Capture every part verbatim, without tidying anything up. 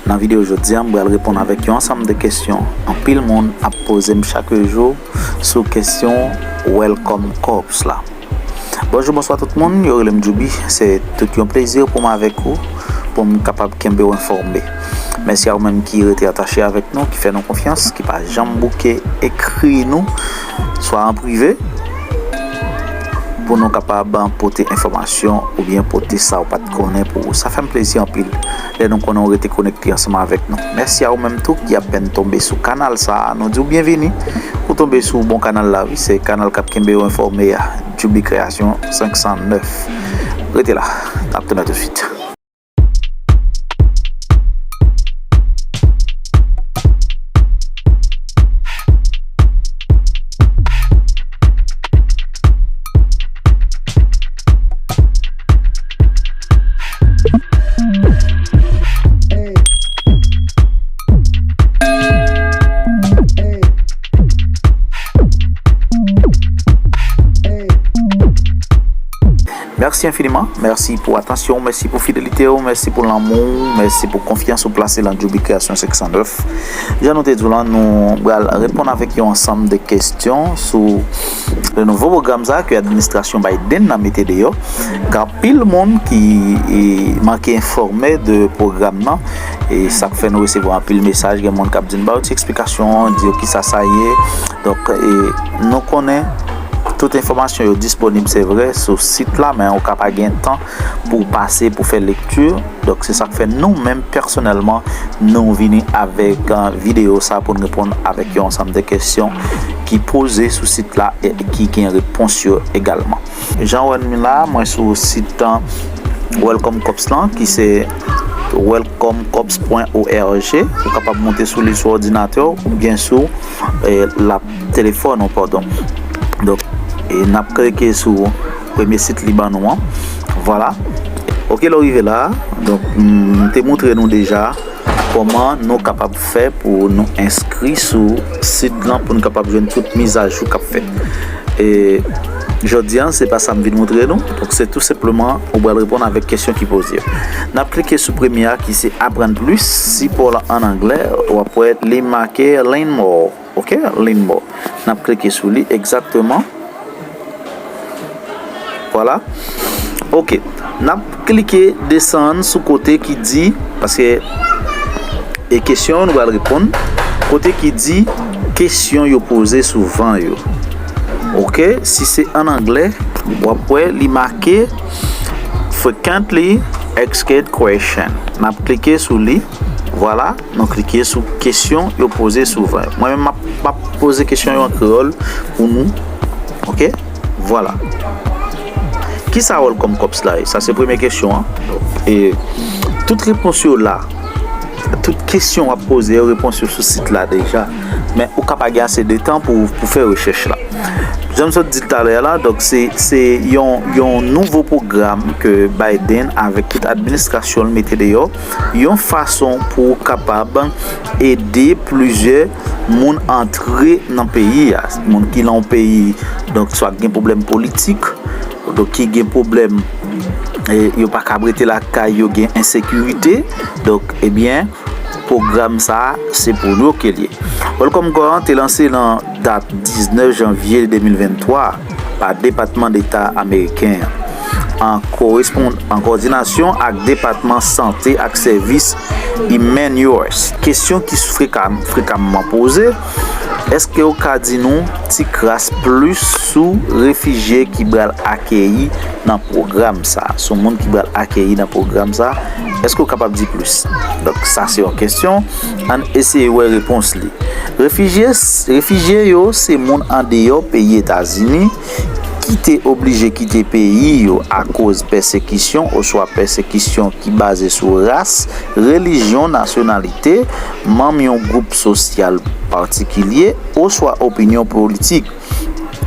Nan videyo jodi a, m pral reponn avèk yon ansanm de kesyon anpil moun ap poze m chak jou sou kesyon Welcome Corps la. Bonjou, bonswa tout moun, yo rele m Djoubi. Se tout yon plezi pou m avèk ou, pou m kapab kenbe w enfòme. Mèsi a ou menm ki rete atache avèk nou, ki fè nou konfyans, ki pa janm bouke ekri nou, swa an prive, pou nou kapab pote enfòmasyon oubyen pote sa ou pa t konnen pou ou. Sa fè m plezi anpil lè nou konnen w rete konekte ansanm avèk nou. Mèsi a ou menm tou ki apèn tonbe sou kanal sa a. Nou di w byenvini. Ou tonbe sou bon kanal la, wi. Se kanal k ap kenbe w enfòme a, Djoubi Création senk san nèf. Rete la, n ap tounen tousuit. Mèsi enfiniman. Mèsi pou atansyon w, mèsi pou fidelite w, mèsi pou lanmou w, mèsi pou konfyans ou plase lan Djoubi Création senk san nèf. Jan nou te di w lan, nou pral reponn avèk yon ansanm de kesyon sou le nouvo pwogram sa a ke administrasyon Biden nan mete deyò. Gen anpil moun ki, e, manke enfòme de pwogram nan. E sa k fè nou resevwa anpil mesaj, gen moun k ap di n ba yo ti eksplikasyon, di yo kisa sa ye. Donk, e, nou konnen tout enfòmasyon yo disponib, se vre, sou sit la, men ou ka pa gen tan pou w pase, pou fè lekti. Donk, se sa k fè nou menm, pèsonèlman, nou vini avèk, e, videyo sa pou n reponn avèk yon ansanm de kesyon ki poze sou sit la e ki gen repons yo egalman. Jan w wè m la, mwen sou sit, e, Welcome Corps lan, ki se welcome corps point org. Ou kapab moute sou li sou òdinatè w oubyen sou, e, lap telefòn ou, padon. Donk, e, n ap klike sou premye sit li ban nou an. Vwala. Oke, lè w rive la, donk, m te montre nou deja kòman nou kapab fè pou nou enskri sou sit lan pou nou kapab jwenn tout mizajou k ap fèt. E jodi a, se pa sa m vin montre nou. Donk, se tou senpleman, ou pral reponn avèk kesyon ki poze yo. N ap klike sou premye a ki se Apprendre plus, sipò la an anglè, w ap wè li make Learn more. Oke, Learn more. N ap klike sou li egzakteman. Vwala. Oke. N ap klike desann sou kote ki di, paske e kesyon nou pral reponn, kote ki di kesyon yo poze souvan yo. Oke, si se an anglè, w ap wè li make Frequently Asked Question. N ap klike sou li. Vwala, nou klike sou kesyon yo poze souvan. Mwen menm, m ap, m ap poze kesyon yo an kreyòl pou nou. Oke? Vwala. Kisa Welcome Corps la ye? Sa se premye kesyon an. E tout repons yo la. Tout kesyon w ap poze yo, repons yo sou sit la deja. Men ou ka pa gen ase de tan pou, pou fè rechèch la. Jan m sot di l talè a la, donk se, se yon, yon nouvo pwogram ke Biden avèk tout administrasyon l mete deyò, yon fason pou kapab ede plizyè moun antre nan peyi a. Moun ki nan yon peyi, donk, swa gen pwoblèm politik, donk, ki gen pwoblèm, e, yo pa kab rete lakay yo, gen ensekirite. Donk, ebyen, pwogram sa a, se pou yo ke l ye. Welcome Corps an te lanse nan dat diznèf janvye de mil venntwa pa Depatman Deta ameriken an, an korespon-, an kowòdinasyon ak Depatman Sante ak Sèvis Imèn U S. Kesyon ki frekan-, frekamman poze, èske w ka di nou ti kras plis sou refijye ki pral akeyi nan pwogram sa, sou moun ki pral akeyi nan pwogram sa, èske w kapab di plis? Donk, sa se yon kesyon. Ann eseye wè repons li. Refijye, refijye yo se moun andeyò peyi Etazini ki te oblije kite peyi yo akoz pèsekisyon oswa pèsekisyon ki baze sou ras, relijyon, nasyonalite, manm yon gwoup sosyal patikilye, oswa opinyon politik.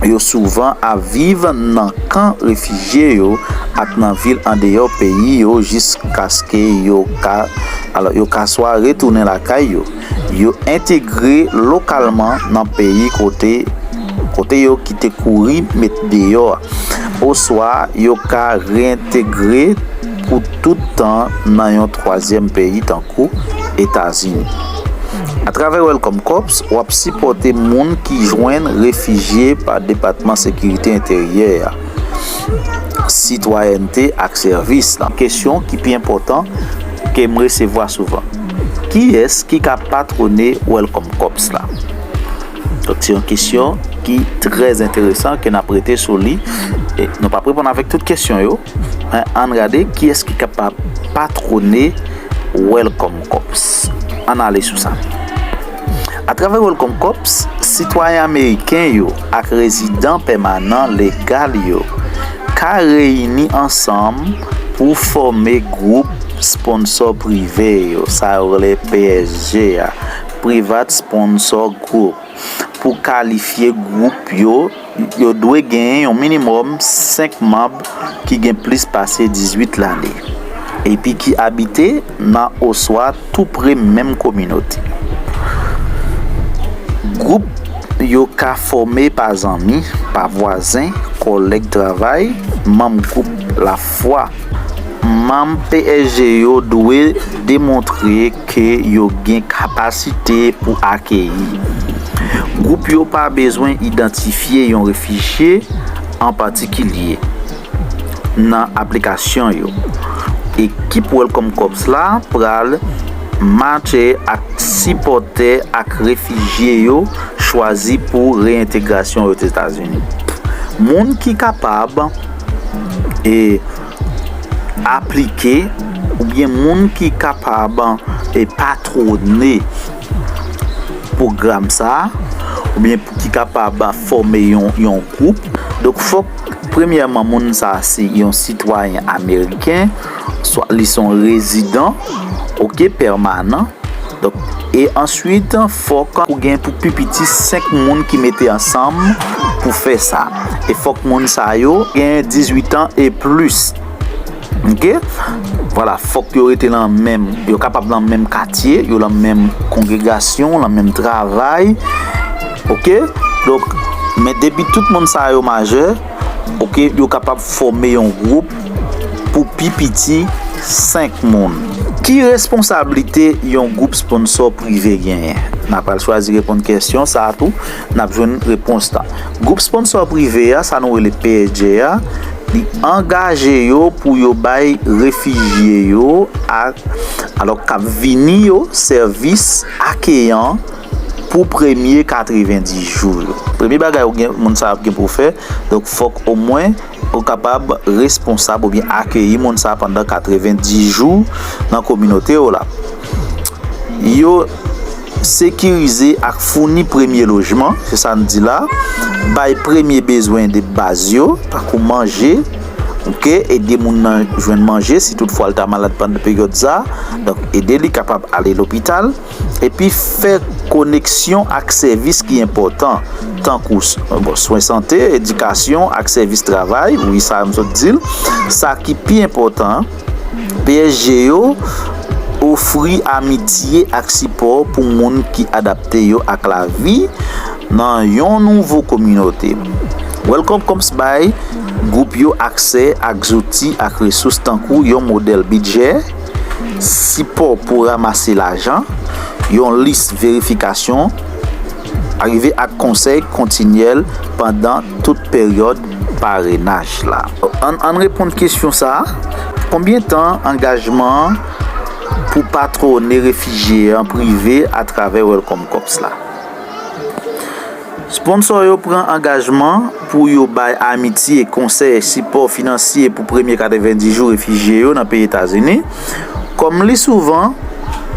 Yo souvan ap viv nan kan refijye yo ak nan vil andeyò peyi yo jiskaske yo ka, alò, yo ka swa retounen lakay yo, yo entegre lokalman nan peyi kote, kote yo kite kouri met deyò a, oswa yo ka reyentegre pou tout tan nan yon twazyèm peyi tankou Etazini. Atravè Welcome Corps, w ap sipòte moun ki jwenn refijye pa Depatman Sekirite Enteryè a, Sitwayènte ak Sèvis la. Kesyon ki pi enpòtan ke m resevwa souvan: kiyès ki ka patwone Welcome Corps la? Donk, se yon kesyon ki trè enteresan, ke n ap rete sou li. E nou p ap reponn avèk tout kesyon yo, men ann gade kiyès ki kapab patwone Welcome Corps. Ann ale sou sa. Atravè Welcome Corps, sitwayen ameriken yo ak rezidan pèmanan legal yo ka reyini ansanm pou fòme gwoup sponsò prive yo, sa yo rele P S G a, Private Sponsor Group. Pou kalifye gwoup yo, yo dwe genyen yon minimòm senk manm ki gen plis pase dizuit lane, epi ki abite nan oswa toupre menm kominote. Gwoup yo ka fòme pa zanmi, pa vwazen, kòlèg travay, manm gwoup lafwa. Manm P S G yo dwe demontre ke yo gen kapasite pou akeyi. Gwoup yo pa bezwen idantifye yon refijye an patikilye nan aplikasyon yo. Ekip Welcome Corps la pral matche ak sipòtè ak refijye yo chwazi pou reyentegrasyon Ozetazini. Moun ki kapab e aplike, oubyen moun ki kapab e patwone pwogram sa a, oubyen ki kapab fòme yon, yon gwoup. Donk, fòk, premyèman, moun sa a se yon sitwayen ameriken, swa li se yon rezidan, oke, pèmanan. Donk, e answit, fòk ou gen pou pi piti senk moun ki mete ansanm pou fè sa. E fòk moun sa yo gen dizuit an e plis. Oke? Vwala, fòk yo rete nan menm, yo kapab nan menm katye, yo nan menm kongregasyon, nan menm travay. Oke? Donk, men depi tout moun sa yo majè, oke, yo kapab fòme yon gwoup pou pi piti senk moun. Ki responsablite yon gwoup sponsò prive genyen? N a pral chwazi reponn kesyon sa a tou, n ap jwenn repons la. Gwoup sponsò prive a, sa nou rele P S G a, li angaje yo pou yo bay refijye yo ak, alò, k ap vini yo, sèvis akeyan pou premye katrevendis jou yo. Premye bagay ou gen, moun sa ap gen pou fè, donk, fòk omwen ou kapab responsab oubyen akeyi moun sa pandan katrevendis jou nan kominote w la. Yo sekirize ak founi premye lojman, se sa n di la, bay premye bezwen de baz yo, tankou manje, oke, ede moun nan jwenn manje, si toutfwa l ta malad pandan peryòd sa, donk ede li kapab ale lopital, epi fè koneksyon ak sèvis ki enpòtan, tankou s-, bon, swen sante, edikasyon ak sèvis travay, wi, sa m sot di l. Sa ki pi enpòtan, P S G yo ofri amitye ak sipò pou moun ki adapte yo ak lavi nan yon nouvo kominote. Welcome Corps bay gwoup yo aksè ak zouti ak resous tankou yon modèl bidjè, sipò pou ranmase lajan, yon lis verifikasyon, rive ak konsèy kontinyèl pandan tout peryòd parenaj la. Ann, ann reponn kesyon sa a. Konbyen tan angajman pou patwone refijye an prive atravè Welcome Corps la? Sponsò yo pran angajman pou yo bay amitye, konsèy, sipò finansye pou premye katrevendis jou refijye yo nan peyi Etazini. Kòm li souvan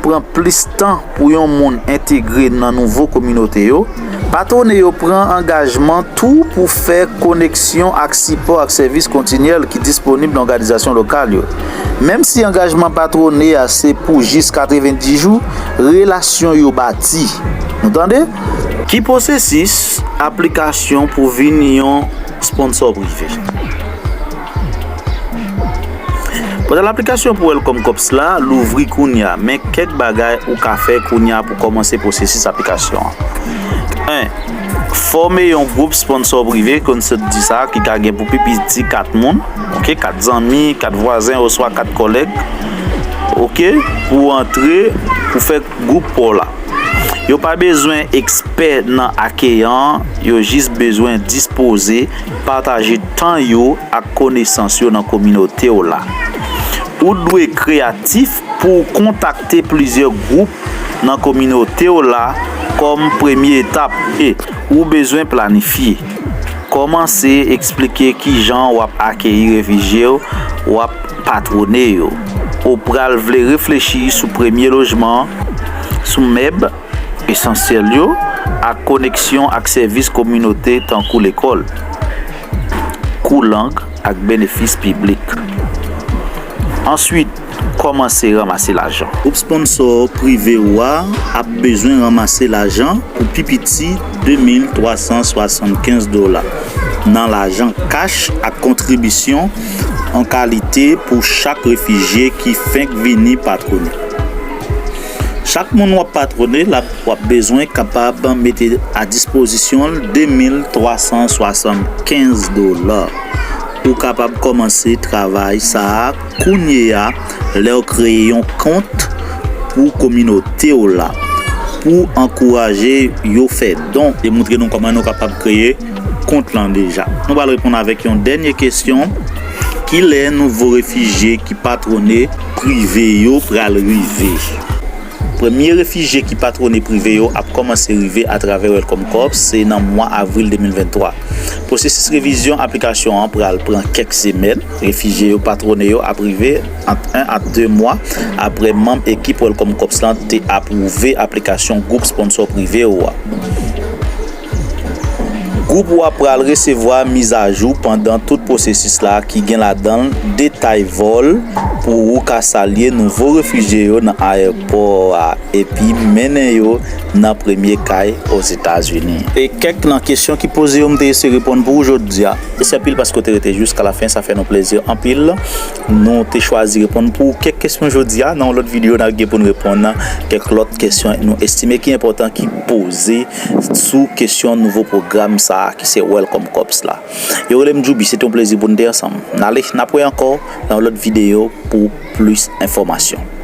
pran plis tan pou yon moun entegre nan nouvo kominote yo, patwone yo pran angajman tou pou fè koneksyon ak sipò ak sèvis kontinyèl ki disponib nan òganizasyon lokal yo. Menm si angajman patwone a se pou jis katrevendis jou, relasyon yo bati. Nou tande? Ki pwosesis aplikasyon pou vin yon sponsò prive? Pòtal aplikasyon pou Welcome Corps la louvri kounye a, men kèk bagay ou ka fè kounye a pou kòmanse pwosesis aplikasyon an. En, fòme yon gwoup sponsò prive, konn sot di sa, ki ka gen pou pi piti kat moun, oke, kat zanmi, kat vwazen oswa kat kòlèg, oke, pou antre pou fè gwoup pa w la. Yo pa bezwen ekspè nan akeyan, yo jis bezwen dispoze pataje tan yo ak konesans yo nan kominote w la. Ou dwe kreyatif pou w kontakte plizyè gwoup nan kominote w la kòm premye etap e ou bezwen planifye. Kòmanse eksplike kijan w ap akeyi refijye w ap patwone yo. Ou pral vle reflechi sou premye lojman, sou mèb esansyèl yo, ak koneksyon ak sèvis kominote tankou lekòl, kou lang ak benefis piblik. Answit, kòmanse ranmase lajan. Gwoup sponsò prive ou a ap bezwen ranmase lajan pou pi piti de mil twa san swasannkenz dola nan lajan kach ak kontribisyon an kalite pou chak refijye ki fenk vini patwone. Chak moun w ap patwone la, w ap bezwen kapab mete a dispozisyon l de mil twa san swasannkenz dola. Ou kapab kòmanse travay sa a kounye a lè w kreye yon kont pou kominote w la, pou ankouraje yo fè don e montre nou kòman nou kapab kreye kont lan deja. Nou pral reponn avèk yon dènye kesyon. Kilè nouvo refijye ki patwone prive yo pral rive? Premye refijye ki patwone prive yo ap kòmanse rive atravè Welcome Corps, se nan mwa avril de mil venntwa. Pwosesis revizyon aplikasyon an pral pran kèk semèn. Refijye yo patwone yo ap rive ant en a de mwa apre manm ekip Welcome Corps lan te apwouve aplikasyon gwoup sponsò prive ou a. Gwoup ou a pral resevwa mizajou pandan tout pwosesis la, ki gen ladan l detay vòl pou ou ka salye nouvo refijye yo nan ayewopò a epi mennen yo nan premye kay Ozetazini. E kèk nan kesyon ki poze yo m te eseye reponn pou ou jodi a. Mèsi anpil paske w te rete jiska lafen, sa fè nou plezi anpil. Nou te chwazi reponn pou ou kèk kesyon jodi a. Nan yon lòt videyo, n a gen pou n reponn kèk lòt kesyon nou estime ki enpòtan ki poze sou kesyon nouvo pwogram sa a ki se Welcome Corps la. Yo rele m Djoubi, se te yon plezi pou n te ansanm. N ale, n ap wè ankò nan yon lòt videyo pou plis enfòmasyon.